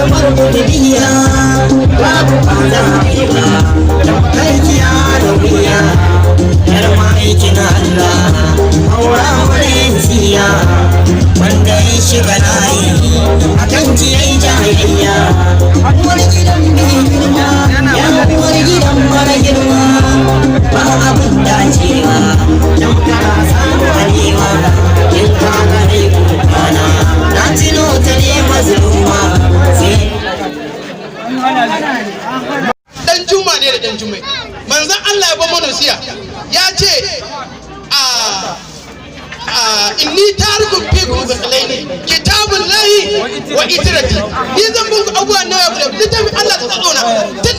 Alfarmar kudubiya, babu ba ba aikiya da wuya. Yar ma'aikin Allah, haura wurin siya, wanda ya shiga layi akan ki yayi jayayya. Uwar gidan mai girma, ya uwar gidan mara girma, ba abin dacewa dan kana samu alewa. In ka gane kukana, na tuno ta ne mazluma sai Dan Juma ne da Dan Jumai. Manzon Allah ya ba mana wasiya, ya ce a inni tarikun fikum thaqalaini, kitabullahi wa itrati. Ni zan buku abubuwan nawa guda, littafin Allah ta tsona. Tun